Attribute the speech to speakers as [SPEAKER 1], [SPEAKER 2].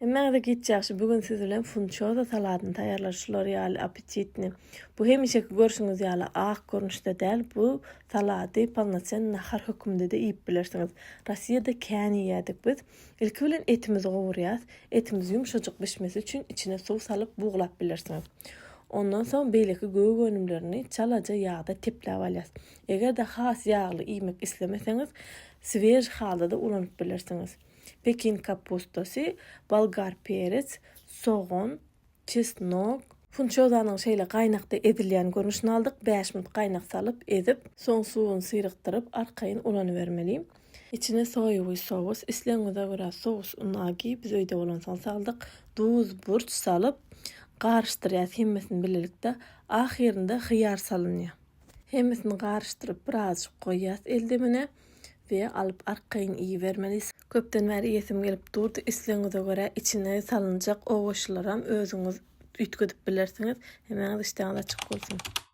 [SPEAKER 1] Hemmäňize giç ýagşy bu gün siz bilen funçoza saladyny taýýarlar şular ýaly appetitni. Bu hemişeki görşüňiz ýaly ak görnüşde däl bu salady polnosenny nahar höküminde-de iýip bilersiňiz. Rossiýada kän iýýädik biz. Ilki bilen etimizi gowurýas. Etimiz ýumşajyk bişmesi üçin içine suw salyp buglap bilersiňiz. Ondan soň beýleki gök önümlerini çalaja ýagda tepläp alýas. Eger-de has ýagly iýmek islemeseňiz swež halda-da ulanyp bilersiňiz. Pekin kapustasy, bolgar perec, sogan, çesnok. Funçozanyň şeýle gaýnakda ezilýän görnüşini aldyk. Bäş minut gaýnak salyp, ezip, soň suwuny syrykdyryp, arkaýyn ulanybermeli. Içine soýawy sous, islegiňize görä sous unagi, biz öýde bolansoň saldyk, duz, burç salyp, garyşdyrýas hemmesini bilelikde. Ahyrynda hyýar salynýar. Hemmesini garyşdyryp birazjyk goýýas eldemine we alyp arkaýyn iýibermeli. Köpden bäri iýesim gelip durdy. Islegiňize görä içine salynjak owoçlaram özüňiz üýtgedip bilersiňiz. Hemmäňiz işdäňiz açyk bolsun.